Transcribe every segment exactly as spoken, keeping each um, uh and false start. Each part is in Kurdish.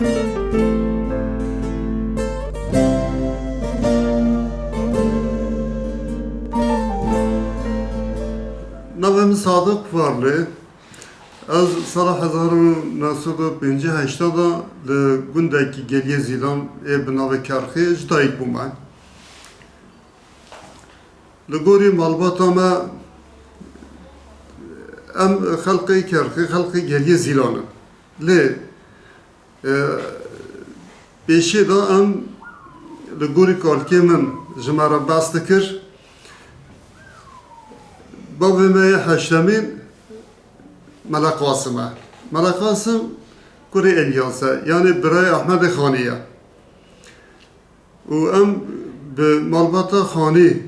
Navê min Sadiq Varlê. Ez sala hezar û neh sed û pêncî heşta de li gundekî Geliyê Zîlan ê bi navê Kerxê ji dayik bûme. Li gorî malbata me, em xelqê Kerxê, xelqê Geliyê Zîlan in. Lê, e, pêşê de em li gorî kalkê min ji me re behs dikir. Bavê me yê heştemîn Mele Qasim e. Mele Qasim kurê Elyas e, yanê birayê Ahmedê Xanî ye. Û em bi malbata Xanî,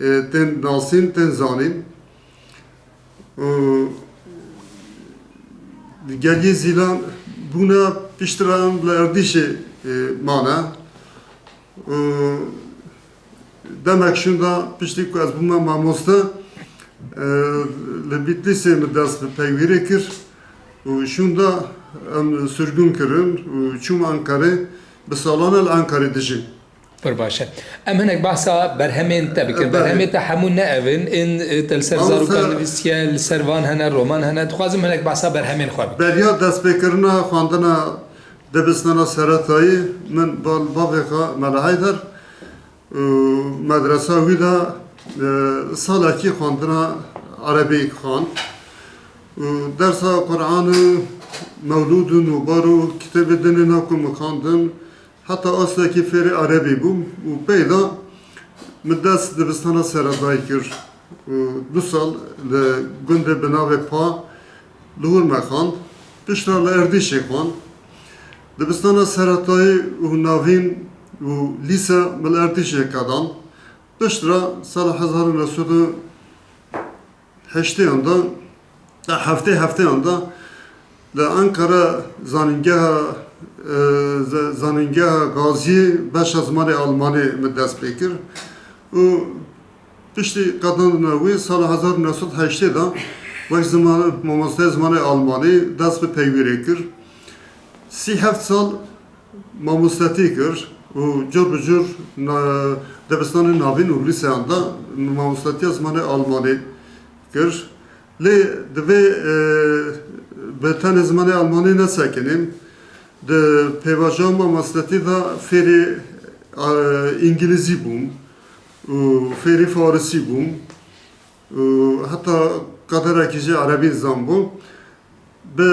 e, tên nasîn, tên zanîn. Û di Geliyê Zîlan bûne, piştre em li Erdîşê, e, mane. Û demek şûnda piştî ku ez bûme mamoste, e, li Bitlîsê min dest bi peywîrê kir û şûnda em sirgûn kirin û çûm Enqerê, bi salan e li Enqerê dijîm. Pir baş e. Em hinek behsa berhemên te bikin. E, belê. Berhemê te hemû ne ev in, in, e, te li ser Mamoste zarokan nivîsiye, li ser van hene, roman hene. Dixwazim hinek behsa berhemên xwe bikin. Beriya destpêkirina xwendina dibistana seretayî min bal bavê xwe Mele Heyder û medresa wî de, e, salekî xwendina erebî xwend. Û dersa Quran û mewlûd û nûbar û kitêbê dinê na ku min xwendin, heta astekî fêrê erebî bûm û pey de min dest dibistana seredayî kir. Û du sal li gundê bi navê Pa li wir me xwend. Piştre li Erdîşê xwend. Dibistana seretayî û navîn û lîse min li Erdîşê qedan. Piştre sala hezar û neh sed û heştêyan de, heftê heftêyan de li Enqere zanîngeha, e, ze-, zanîngeha Gaziyê beşa zimanê Almanî min dest pê kir û piştî qedandina wî sala hezar û neh sed û heştê de wek ziman-, mamosteyê zimanê Almanî dest bi peywîrê kir. Sî heft sal mamostetî kir û cur bi cur na-, dibistanên navîn û lîseyan de mamostetiya zimanê Almanî kir. Lê divê, e, bi tenê zimanê Almanî nesekinîm. Di pêvajoya mamostetî de fêrî, e, Îngilîzî bûm û fêrî Farisî bûm û heta qederekî jî Erebî zanbû. Bi,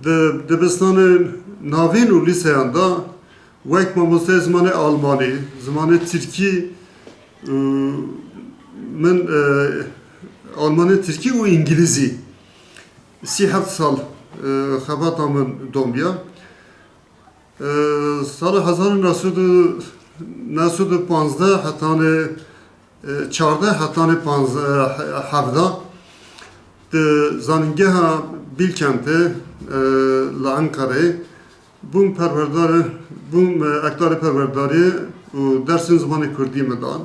di dibistanên navîn û lîseyan de wek mamosteyê zimanê Almanî, zimanê Tirkî, û min, e, Almanê, Tirkî û Îngilîzî sî heft sal, e, xebata min domiya. E, sala hezar û neh sed û, neh sed û panzdeh hetanê, e, çardeh hetanê panzdeh, e, hevdeh di zanîngeha Bilkentê, e, li Enqereyê bûm perwerdar, bûm, e, ekdarê perwerdariyê û dersên zimanê kurdî min dan.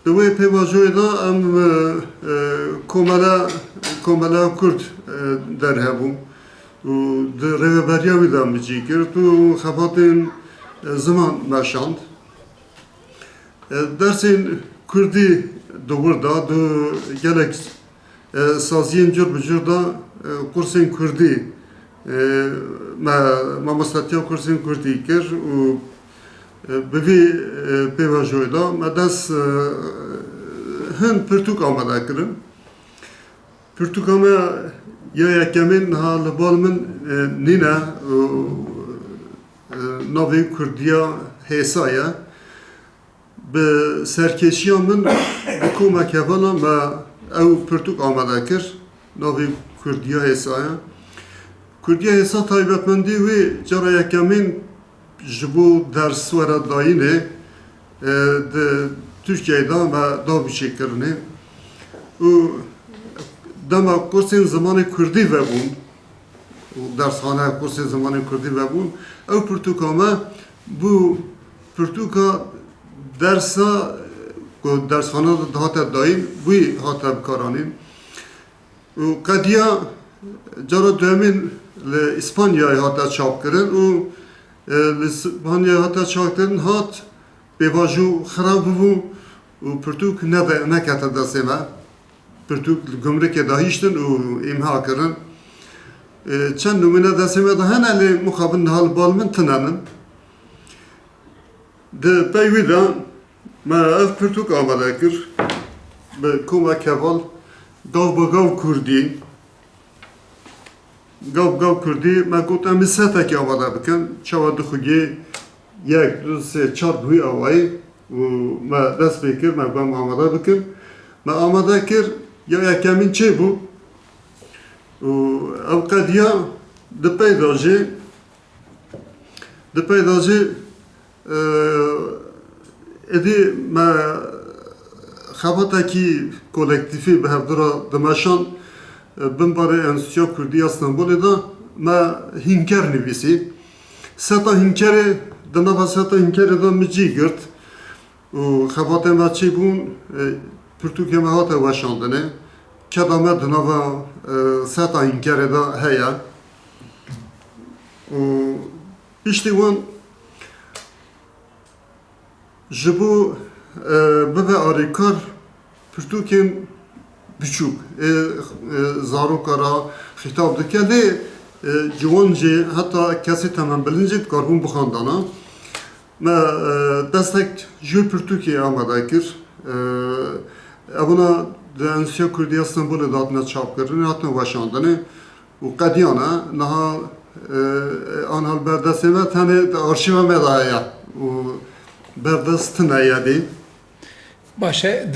Di wê pêvajoyê de em, e, e, komele, komeleya Kurd, e, derhebû û di rêveberiya wî de min cî girt û xebatên, e, ziman meşand. E, dersên kurdî di wir de, di gelek, e, saziyên cur bi cur de, e, kursên kurdî, e, me, mamostetiya kursên kurdî kir û, e, bi vî, e, pêvajoyê de me dest, e, hin pirtûk amade kirin. Pirtûka me ya yekemîn niha li bal min, e, nîne û, e, navê Kurdiya Hêsa ye. Bi serkêşiya min, bi komek hevalan me ew pirtûk amade kir. Navê Kurdiya Hêsa ye. Kurdiya Hêsa taybetmendî wî cara yekemîn ji bo ders were dayînê, e, di Tirkiyeyê de me da bi çêkirinê. Û dema kursên zimanê kurdî vebûn, û dersxane kursê zimanê kurdî vebûn, ew pirtûka me bû pirtûka dersa ku dersxane de dihate dayîn, wî hate bikaranîn. Û qediya cara duyemîn Li Îspanyayê hate çapkirin û, e, li Îspanyayê hate çapkirin hat pêvajo xirab bû û pirtûk nede-, nekete destê me. Pirtûk li gumrikê de hiştin û îmha kirin. E, çend nimûne destê me de hene lê mixabin niha li bal min tune nin. Di pey wî de me ev pirtûk amade kir bi koma Keval, Gav bi Gav Kurdî. Gav bi Gav Kurdî me got em ê setekî amade bikin. Çawa dixugê yek, du, sê, çar bi wî awayî û me dest pê kir, me got em amade bikin. Me amade kir, ya yekemîn çêbû û ev qediya di pey de jî, di pey de jî Êdî me xebatekî kolektîfî bi hevdira dimeşand, e, bin barê Enstîtuya Kurdî ya Stenbolê de me hînker nivîsî. Seta hînkerê, di nava seta hînkerê de min cî girt û xebatê me çêbûn, e, pirtûkê me hate weşandinê. Keda me di nava, e, seta hînkerê de heye. Û piştî wan ji bo, e, bibe alîkar pirtûkên biçûk, ê, e, zaroka re xîtab dike, lê, e, ciwan jî heta kesê temenbilind jî dikarbûn bixwendana. Me, e, destek ji wê pirtûkê amade kir. E, evana di Enstîtuya Kurdî ya Stenbolê de hatine çapkirinê, hatine weşandinê. û qediyane. Niha, e, an hal ber destê me tenê di arşîva me de heye û berdest tune ye dî. Baş e.